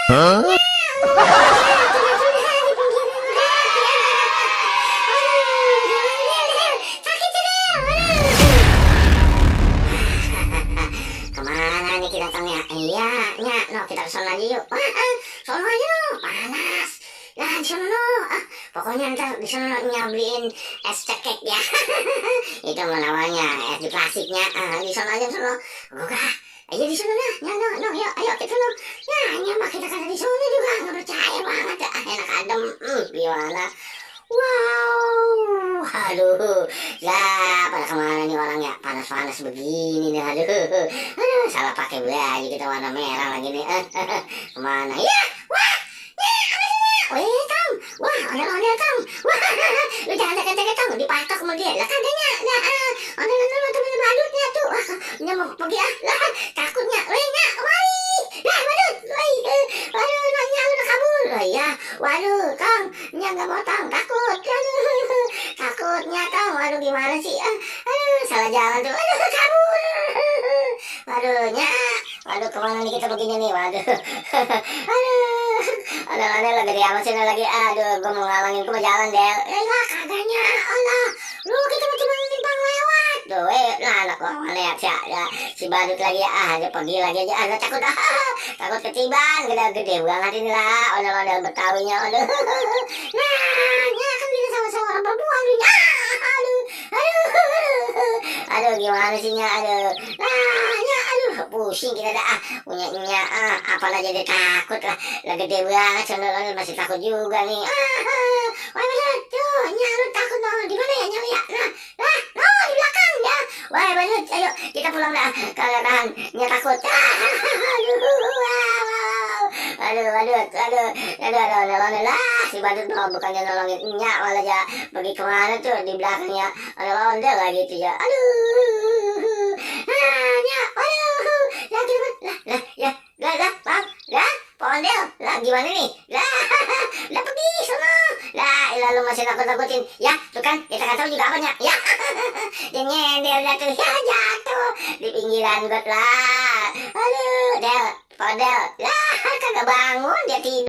Hah? Kemana nih kita tanya? Iya, nya, no kita ke sana aja yuk. Sono aja no, panas. Nah, di sana no. Pokoknya ntar di sana no, nya beliin es cekek ya. Itu namanya es di plastiknya. Di sana aja sono. Gua ayo di sana nah, nya no, no, yuk, ayo kita no. Ya, nya mah kita kata di sana juga nggak percaya banget. Enak adem, gimana? Wow, aduh, lah pada kemana nih orangnya? Panas-panas begini nih, aduh, salah pakai baju kita warna merah lagi nih, kemana? Ya, wah, weh, Tong, wah, ondel-ondel Tong, wah, lu jangan deket-deket Tong, dipatok sama dia, lah kagaknya, lah, ondel-ondel tuh badutnya tuh, dia mau pergi lah, takutnya, weh, nya, kemari, lah, badut, weh, waduh, nanya lu udah kabur, ya, waduh, Tong, nya nggak mau Tong, takut, aduh, takutnya Tong, waduh gimana sih, aduh, salah jalan tuh, aduh, kabur, waduh, nya, waduh, kemana nih kita begini nih, waduh, aduh, ada lagi di amat sini lagi, aduh, gue mau ngalangin, gue mau jalan deh, lah, kagaknya, Allah, lu kita mau cuma numpang lewat, tuh, lah, anak orang lihat si badut lagi, dia pergi lagi aja, takut, takut ketiban, gede-gede banget ini lah, ondel-ondel Betawinya, aduh, nah, ya kan kita sama-sama orang perempuan, aduh, aduh, gimana sih nya, aduh, nah, ya, aduh, pusing kita dah, punya nya, apalah jadi takut lah, gede banget, ondel-ondel masih takut juga nih, wah, bener, tuh, nya, lu takut dong, di mana ya, nya, ya, nah, no, di belakang, ya, wah, bener, ayo, kita pulang dah, kagak tahan, nya takut, aduh, lah, si badut mau bukannya nolongin nya, malah ya pergi kemana tuh di belakangnya, ondel lagi tuh ya, aduh, nya, aduh, lah gimana, lah, bang, lah, pondel, lah gimana nih, lah pergi sana, lah lu masih takut-takutin, ya, tuh kan, kita nggak tahu juga apanya, ya, dia nyender jatuh, ya jatuh di pinggiran got lah, aduh, pondel, lah kagak bangun dia tidur.